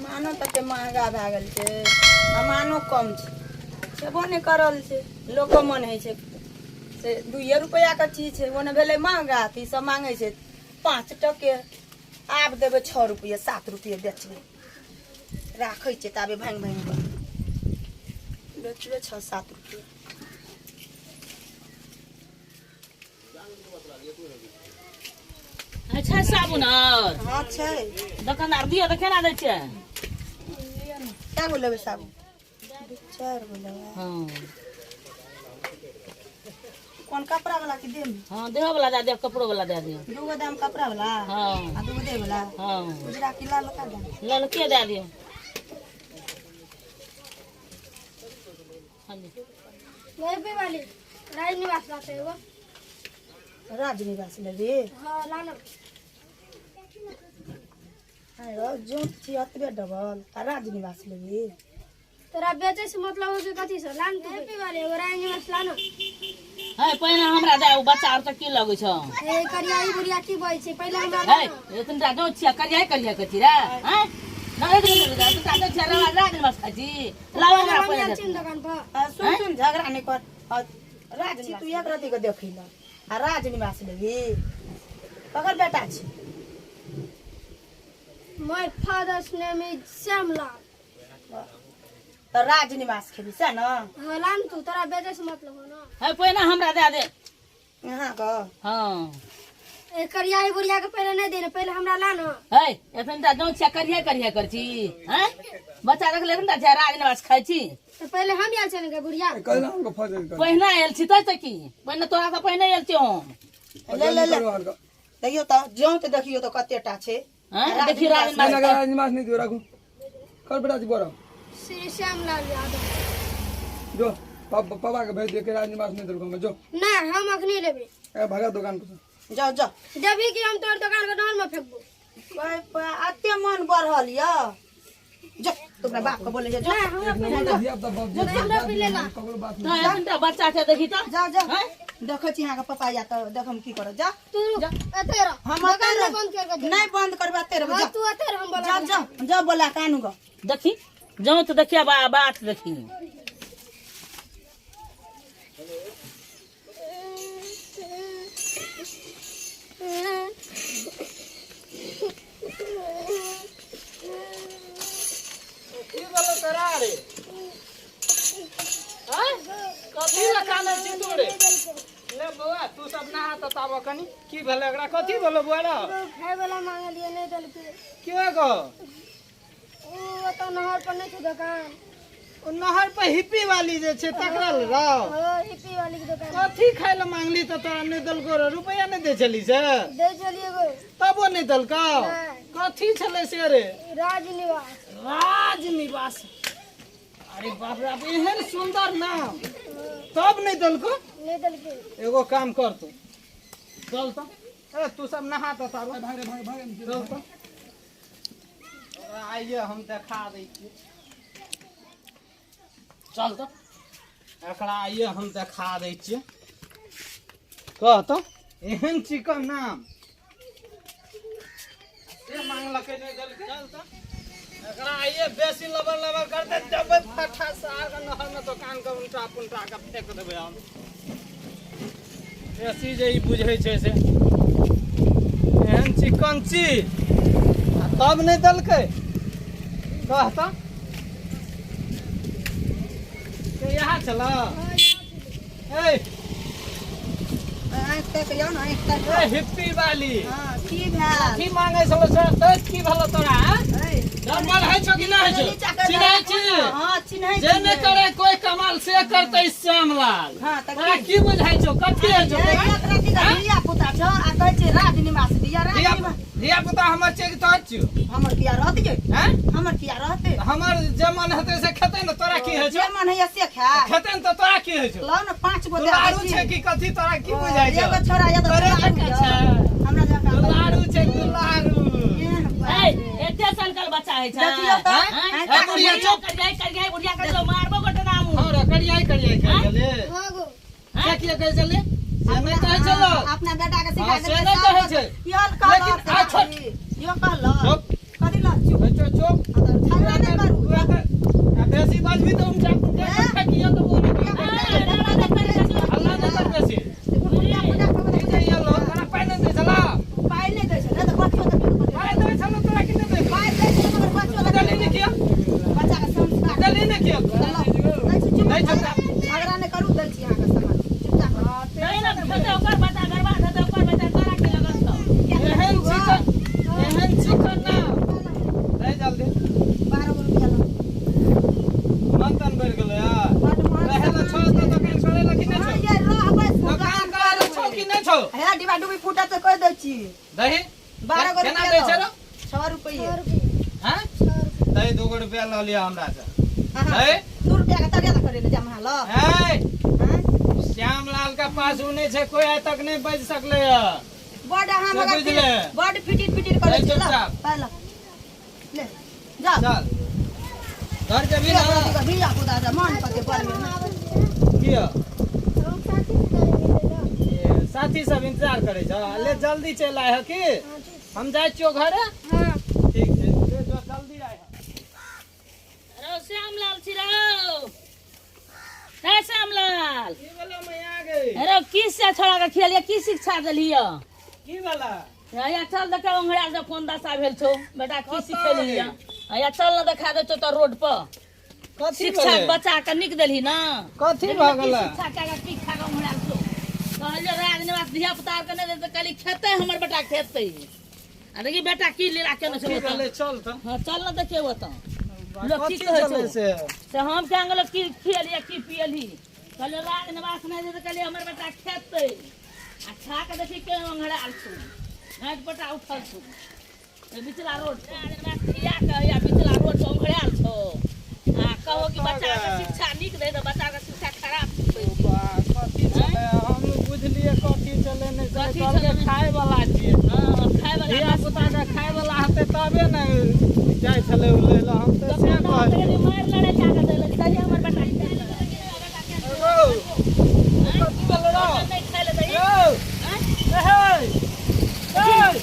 सामानो तते महगा भए गेल छै, सामानो कम छै, छेबो नहि करल छै। लोको मन होइ छै से 2 रुपैआके चीज छै, ओने भेलै महगा, तऽ ईसब माँगै छै 5 टके। आब देबै 6 रुपैआ 7 रुपैआ बेचबै, राखै छियै ताबे भाँगि भाँगि कऽ बेचबै 6-7 रुपैआ। अच्छा साबुन और हाँ छै। दोकानदार दियौ तऽ केना दै छियै? कए गो लेबै साबुन? 4 गो लेबै। हाँ। कोन कपड़ा वाला की देब? हाँ, देहो वाला दए दियौ, कपड़ो वाला दए दियौ। 2 गो दाम कपड़ा वाला। हाँ। आ 2 गो देह वाला। हाँ। उजरा की ललका दाम? ललके दए दियौ। हाँ जी। वही वाली राज निवास लाते एगो। राज निवास लेबी? हाँ लानो। हाँ जो छी अतबे डबल आ राज निवास लेबी? तोरा बेचे से मतलब हो कि कथी से लान तू हैप्पी वाले एगो राज निवास लानो। है पहिने हमरा दे, ओ बच्चा आर तऽ की लगै छौ? ए करिया ई बुढ़िया की बजै छै? पहिले हमरा है लानो। एतनटा गाँव छियै, करिया करिया कहै छी रे? हैं ना, एतनटा गाँव छियै, राज निवास खाइ छी। लाओ हमरा हम पहिने आयल दे। छी ने दोकान पर। आ, सुन सुन, झगड़ा नहि कर। आ, राज छी तू एक रति के देखी ल आ राज निवास लेबी? ककर बेटा छी? My father's name is Shyamlal. तऽ राज निवास खेबी सएह ने? हाँ लान तू, तोरा बेचे से मतलब हो ना। है पहिने हमरा दए दे। अहाँके? हाँ। ए करिया ई बुढ़िया के पहिले नहीं देने, पहिले हमरा लानो। है एतनटा गाँव छियै, करिया करिया करै छी? हैं बच्चा देखले एतनटा छियै, राज निवास खाइ छी? तो पहिले हम आयल छियै ने गे बुढ़िया। कल हमको फजल कर। पहिने आयल छी तै की? पहिने तोरा से पहिने आयल छी हम। ले ले ले, देखियौ तऽ जौं तऽ देखियौ तऽ कते टा छै। हैं देखियौ राज निवास। नहीं राज निवास नहीं दियो, राखू कर बेटा जी बोरा। श्री श्यामलाल यादव। जो पापा के भेज दे के राज निवास नहीं दिलको जो। ना हम अखनी लेबे। ए भगा दुकान पर से। जाओ जाओ। जबी कि हम तोर दुकान के डोर में फेंकबो। अते मन बढ़ल यऽ, जो तोरा बाप के बोले जो। ना हमरा एक नंबर दिया तो बाप जी हमरा पी लेला। ककरो बात तऽ एतनटा बच्चा छै, देखी तऽ। जाओ जाओ। हैं? देखै छी अहाँके पापा या तऽ देखम की करत, जा। तू एते रह। हम दुकान एते में बंद कर के दे। नहीं बंद करबे, एते रहबै। हाँ जा तू एते रह, हम बोला। जा जा जा, बोला के आनू गऽ। देखी जाउँ तऽ देखिया बा बात देखी। की भेलो तोरा रे? आँय? कथी लए कानै छी तू रे? ले बौआ, तू सब नहा तऽ ताबऽ कनी। की भेलै एकरा? कथी भेलो बौआ रे? खाय वाला मांगलियै नहीं देलकै। के गो? ओ ओतऽ नहर पर नहीं छै दोकान? ओ नहर पर हिप्पी वाली जे छै तकरा ले रौ? हाँ हिप्पी वाली के दोकान। कथी खाय लए मांगली तऽ तोरा नहि देलको रे? रुपैआ नहि दै छली से? दै छलियै गो। तबो नहि देलकौ? नहि। कथी छलै से रे? राज निवास। राज निवास? अरे बाप रे बाप, एहन सुंदर नाम, तब नहि देलको? नहीं देलकै। एगो काम कर, तू चल तऽ। ए तू सब नहा तऽ तारू। भाग रे भाग भाग। चल तऽ, ओकरा आइए हम देखा दै छियै। चल तऽ। एकरा आइए हम देखा दै छियै। कह तऽ, एहन चिकन नाम से मांगलकै नहि देलकै। चल तऽ, एकरा आइए बेसी लबर लबर करतै देबै फटा साग नहरमे, दोकान के उल्टा पुलटा के फेंक देबै हम। बेसी जे ई बुझै छै से एहन चिकन चीज आ तब नहि देलकै। कह तऽ, के यहाँ छल? ए आँखि ताकि लियौ ने, आँखि ताकि। ए हिप्पी वाली। हाँ, की भेल? की मांगै छलो से तऽ की भेलो तोरा? ऐ, डर होइ छौ कि नहि होइ छौ? नीचा कर चिन्है छी? हाँ, चिन्है जे नहि छियै। करे कोई कमाल से करतै श्यामलाल। हाँ, तऽ तोरा की बुझाइ छौ? कथी होइ छौ ए, तोरा? एक रति के धिया पुता छौ आ कहै छै राज निवास दिया, राज धिया निवास। धिया पुता हमर छै कि तोहर छियौ? हमर किया रहतै? हैं? हमर किया रहतै? हमर जे मन हेतै से खेतै ने, तोरा की होइ छौ? जे मन होइया से खाय। खेतै ने तऽ तोरा की होइ छौ? लाउ ने 5 गो दए दै दुलारू छी। छै कि कथी, तोरा की बुझाइ छौ? एगो छोरा या तऽ तोरे दुलारू जकाँ यऽ। छै। हमरा जकाँ दुलारू छै दुलारू। एह, है एते सनकल बच्चा होइ छै। देखियौ तऽ, हैं? आँखि ए बुढ़िया चुप। करियाई करियाई बुढ़िया करियो मारबो गोटे नामू। हँ रे, करियाई करियाई कहै छलै। हाँ गो। से किया कहै छलै? से नहि कहै छलो। अपना बेटा के सिखा हाँ, से देलकै नहि सब। कहै छै। इहो कहलक लेकिन आ छोट। इहो कहलक चुप। कथी लऽ चुप? चुप चुप। हाँ, तऽ खाय छियै। दही 12 गो केना रुपया दै छै लऽ। रौ? 6 रुपैये। हाँ? दही 2 गो रुपया लऽ लिअ हमरा से। अहाँ है? 2 रुपया के तरिया करे ले जाम अहाँ लऽ। है? हाँ? श्यामलाल के पास उ नहि छै, कोई आइ तक नहि बजि सकलै हँ। बड अहाँ से मगर बुझले। बड फिटिर फिटिर करै ले छी। ल चुपचाप। पहला ले जा। चल घर जेबही ना? धिया पुता से मन पते पर में। किया? ए, साथी सब इंतजार करै छ, ले जल्दी चलि आइ ह की हम जाइ छियौ घरे। ठीक छै, ले जो, जल्दी आइ ह। अरे श्यामलाल छी रौ, हे श्यामलाल। की भेलौ मैया गई? अरे की से छोड़ा के खियलियै, की शिक्षा देलियै? की भेलै? हैया चल देखे ओंघरा से कोन दशा भेल छौ बेटा, की कतऽ सिखेलही? गे? हैया चल न देखा दै छौ तो रोड पर। कथी शिक्षा भेलै? बच्चा के नीक देलही ना? कथी देखी भऽ ने की गेलै? शिक्षा कए कऽ की खा कऽ ओंघरायल छौ। कहलियै राजनिवास धिया पुता के नहि देतै, कहली खेतै हमर बेटा खेतै। आ देखी बेटा की लीला केने छै की ओतऽ। भेलै? चल तऽ। हँ चल न देखियौ ओतऽ लोक की कथी कहै छलै छौ। से? से हम क्या गेलो की खियलियै की पियलही? कहलियै राजनिवास नहि देतै, कहलियै हमर बेटा खेतै। आ खा के देखी के ओंघरायल छौ, घाट पटा उठल छौ। ए बिचला रोड पर खिया के या बिचला रोड पर ओंघरायल छौ। आ कहो कि बच्चा के शिक्षा नीक दे, तऽ बच्चा के शिक्षा खराब छै। बा, कथी छलै? हम बुझलियै कथी छलै नहि छलै। कथी कहलकै छलै? खाय वाला छियै। हँ, खाय वाला। धिया पुता के खाय वाला हेतै तबे ने जाइ छलै उ लै लए, हम तऽ से दोकानदार कहलियै। के मारि लड़ाइ कए कऽ देलक, कहलियै हमर बेटा खेतै। रौ, कथी भेलै रौ? नहि खाय लए दही। रौ, आँय? ए हे, ए,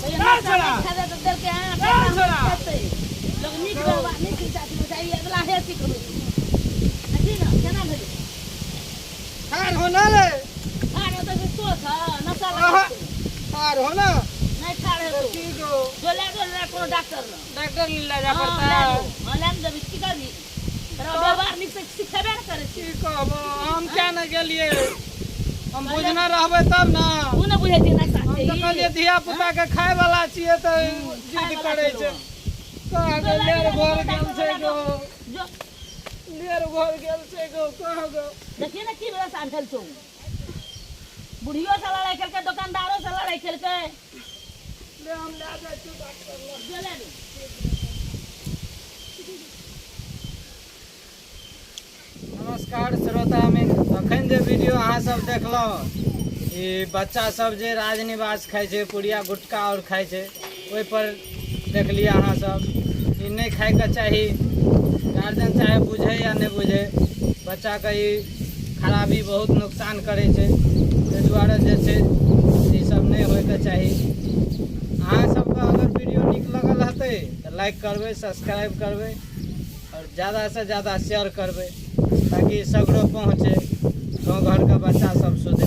कहियो ना नाश्ता छोड़ा। नहि खाय दे तऽ देलकै, हँ, ना बेटा हमर छोड़ा। खेतै। लोक नीक व्यवहार नीक शिक्षा छै, बच्चा ई अगला हे की करू? देखी ने केना भेलै? ठाढ़ हो ना रे। ठाढ़ होतै से सोच, हँ, नशा आहा। लगै छै। ठाढ़ हो ना। नहि ठाढ़ हेतौ। की गो? जो लए जो लए कोनो डॉक्टर लग। डॉक्टर लए जाय हँ, पड़तै? लए जो। हँ, लए ने जेबही, की करबही? तोरा व्यवहार नीक से सिखेबे ने करै छी। की कहबो, हम किया ने गेलियै? हम बुझने रहबै तब ने। तू ने बुझै छी नशा हम छै तऽ ई। कहलियै धिया पुता के खाय वाला छियै तऽ जिद खायवला करै छै छै। कह गो, लेर भर गेल छै गो। जो। लेर भर गेल छै गो, कह गो। देखिए ने की व्यवस्था भेल छौ। बुढ़ियो से लड़ाइ केलकै, दोकानदारो से लड़ाइ केलकै। ले, हम लए जाइ छियौ डॉक्टर लग। जो ले लो। नमस्कार श्रोता मित्र, अखन जे वीडियो अहाँ सब देखलहुँ, ई बच्चा सब जे राजनिवास खाइ छै, पुड़िया गुटखा आओर खाइ छै, ओहि पर देखलियै अहाँ सब। ई नहि खायके चाही। गार्जियन चाहे बुझै या नहि बुझै, बच्चाके ई खराबी बहुत नुकसान करै छै। ताहि दुआरे जे छै ई सब नहि होइके चाही। अहाँ सबके अगर वीडियो नीक लगल हेतै तऽ लाइक करबै, सब्सक्राइब करबै आओर ज्यादासँ ज्यादा शेयर करबै, ताकि सगरो पहुँचे, गाँव घरके बच्चा सब सुधरे।